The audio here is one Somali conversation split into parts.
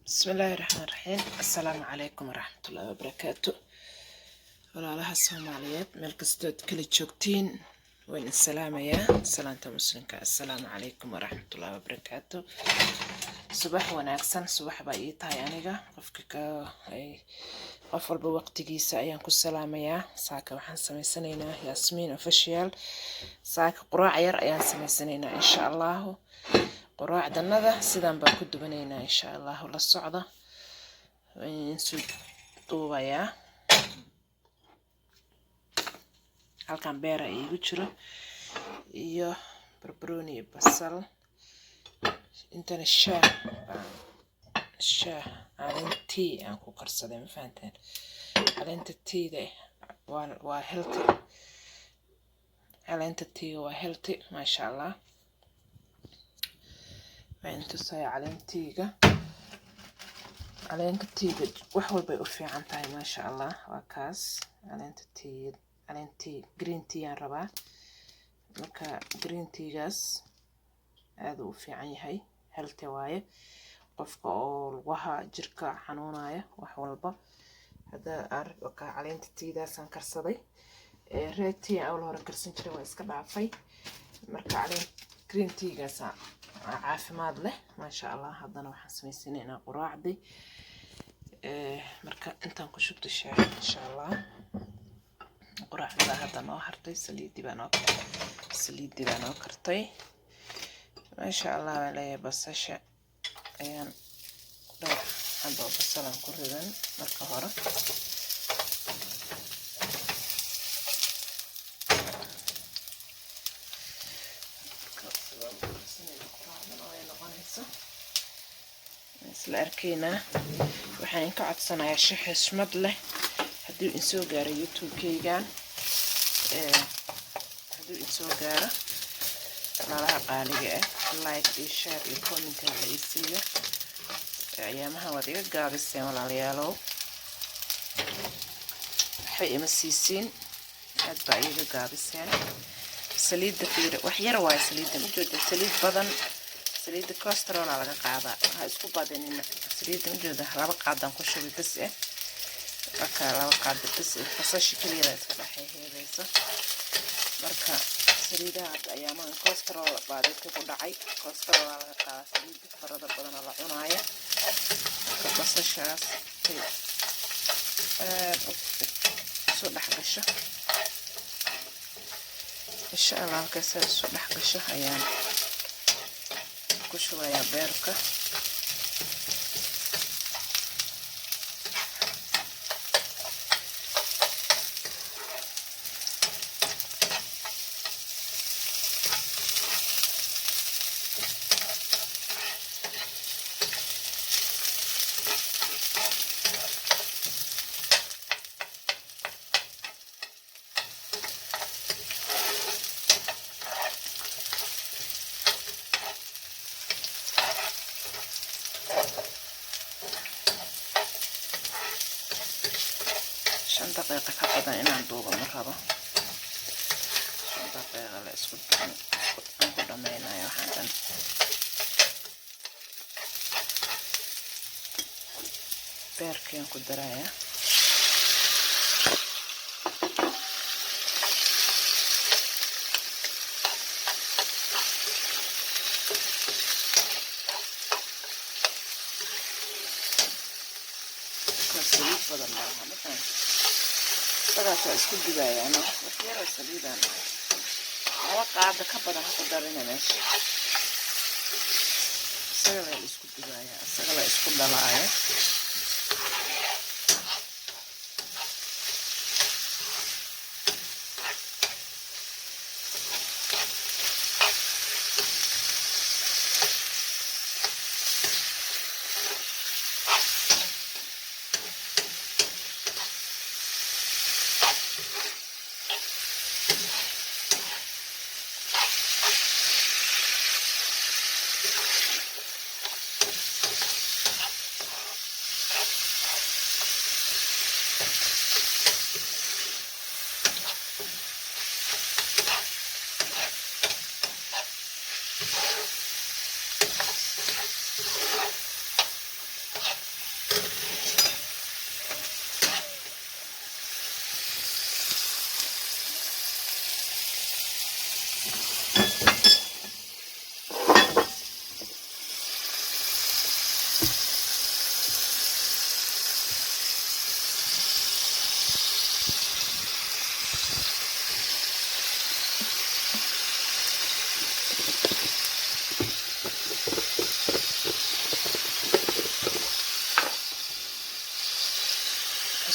Bismillaahi Raxmaani Raxiim. Assalaamu calaykum waraxmatullaahi wabarakaatu. Walaalaha Soomaaliyeed meel kastood kala joogtiin, waan idin salaamayaa salaanta muslimka. Assalaamu calaykum waraxmatullaahi wabarakaatu. Subax wanaagsan. Subax baa ii tahay aniga. Qofka ka ay qof walba waqtigiisa ayaan ku salaamayaa. Saaka waxaan samaysanaynaa Yaasmiin Official. Saaka quraac yar ayaan samaysanaynaa, insha Allahu. Quraacdanada sidaan baan ku dubanaynaa, insha Allahu. La socda, waan idin soo duubayaa. Halkan beera iigu jiro iyo barbarooni iyo basal. Intana shaah baan, shaah caleen tea aan ku karsaday, ma fahanteen? Caleenta teada waa healthy. Caleenta tea waa healthy, maasha Allah. Waan tusaya caleen teaga. Caleenta teaga wax walbay u fiican tahay, maasha Allah. Waa kaas caleenta tea, caleen tea, green tea aan rabaa. Marka green teagaas aad uu u fiican yahay, healthy waaye. Qofka oo lugaha jirka xanuunaya, wax walba hadda ka caleenta teadaasaan karsaday. Red tea aan awal hore karsan jiray waa iska dhaafay. Marka caleen green teagaas caafimaad leh, maasha Allah. Haddana waxaan samaysanaynaa quraacdii. Marka intaan ku shubto shaah, insha Allah. Quraacda hadda noo hartay, saliidii baa noo kartay, maasha Allah. Baan leeyahay, basasha ayaan dhowr xabo basalaan ku ridan marka hore. Noqonaysa isla arkaynaa. Waxaan ka codsanayaa si xushmad leh, hadduu insoo gaaro YouTube-kaygan, hadduu insoo gaaro, walaalaha qaaliga ah, like iyo share iyo comment la ii siiyo. Ayaamahan waad iga gaabiseen, walaalayaalow, waxay ima siisiin, aad baa iiga gaabiseen. Saliidda fiiri, wax yar waayo saliidda, ma jooda saliid badan. Saliidda cholesterol laga qaadaa, ha isku badinina saliidda. Ma jooda, 2 qaadaan ku shubay bas eh. Marka 2 qaado bas eh, basasha keliyada iska dhex heebaysa. Marka saliidaha hadda ayaamahan cholesterol baa dadka ku dhacay, cholesterol laga qaadaa saliidda farada badan oo la cunaaya. Marka basashaas ay aad isu dhex gasho, insha Allah. Markaasaa isu dhex gasho ayaan ku shubayaa beerka. 5 daqiiqo ka badan inaan duubo ma rabo. 5 daqiiqo la isku aan ku dhameynayo waxaan dhan. Beerkayaan ku darayaa. Saliid badan malaha markaan isagaasaa isku dubayaano. Wax yaroo saliidaan, 2 qaada ka badan ha ku darina meesha. Isaga la isku dubaaya, isaga la isku dhalaaya.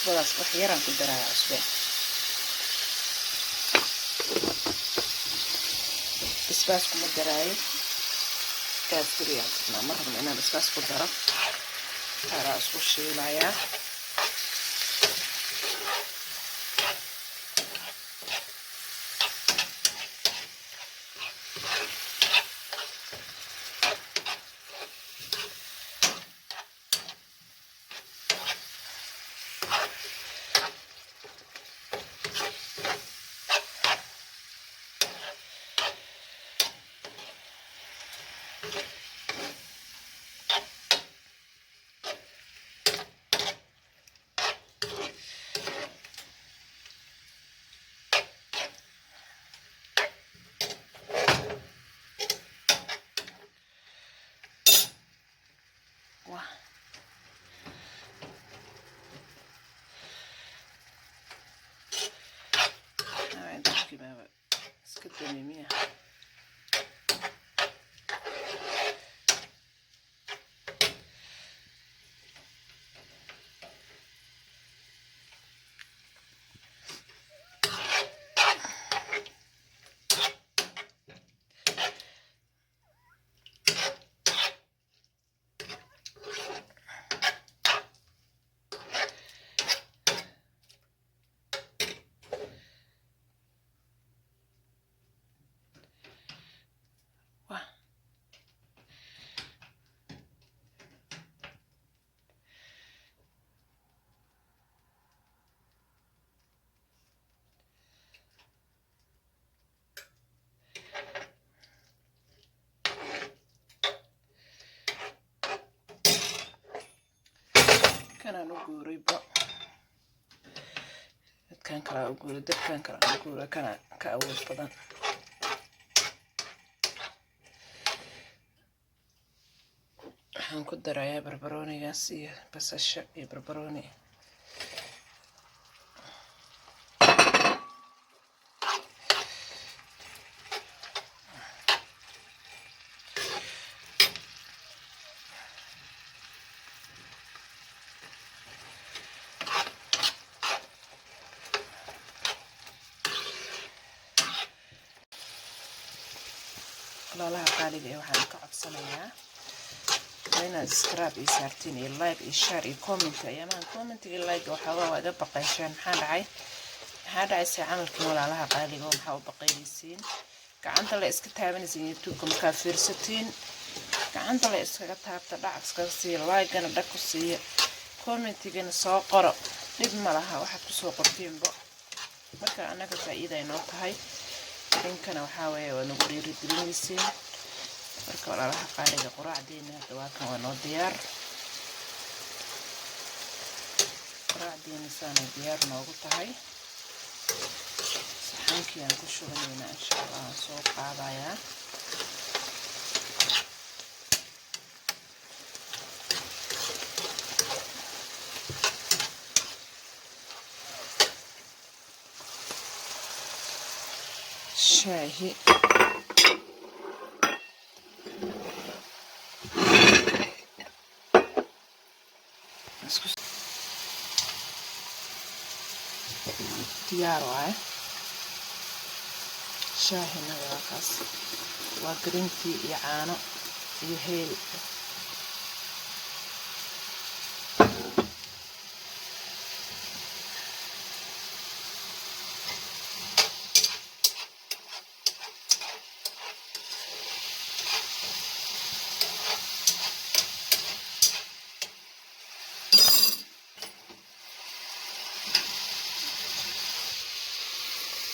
Cusbadaas wax yaraan ku daraya, cusbe. Basbaas kuma daraayo. Gaas guriyaan sidnaa, ma rabno inaan basbaas ku daro. Taaraa isku shiilayaa. Wah. Dabkii baaba iska damay miya? Wah. Kanaan u guurayba, dadkan kalaa u guuray, dabkan kalaa u guuray, kana ka awood badan. Waxaan ku darayaa barbaroonigaas iyo basasha iyo barbarooni. Walaalaha qaaliga ee, waxaan ka codsanayaa waa inaad subscribe iyo saartiin iyo like iyo share iyo comment. Ayaamahan comment iyo like waxoogaa waa iga baqayshaan. Maxaa dhacay? Maxaa dhacaysa camalkii, walaalaha qaaliga oo maxaa u baqaynaysiin? Gacanta la iska taabanaysiin YouTube-ka markaad fiirsatiin, gacanta la iskaga taabta, dhac iskaga siiya, like-gana dhag ku siiya, commentigana soo qoro. Dhib ma laha waxaad kusoo qortiinbo. Marka annaga faa'iida ay noo tahay, idinkana waxaa weeye waa nagu dhiirigelinaysiin. Marka walaalaha qaaliga, quraacdeena hadda waa kan, waa noo diyaar. Quraacdeena saanay diyaar noogu tahay. Saxaankii aan ku shubanaynaa, insha Allah, aan soo qaadayaa. Shaahi isku diyaar waaye. Shaahina waa kaas, waa green tea iyo caano iyo heel.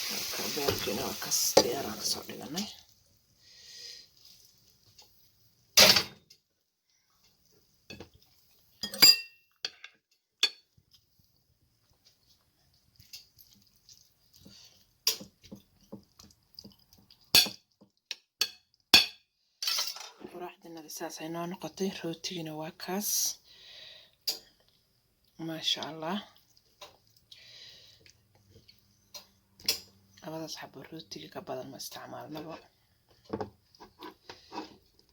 Marka beerkiina waa kas, diyaaraan kasoo dhiganay. Quraacdinada saasay noo noqotay. Rootigina waa kaas, maasha Allah. Labadaas xabo rootiga ka badan ma isticmaalnaba.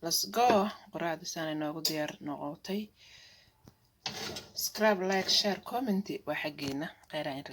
Let's go. Quraacda saanay noogu diyaar noqotay. Subscribe, like, share, comment waa xaggeena. Kheyraa in.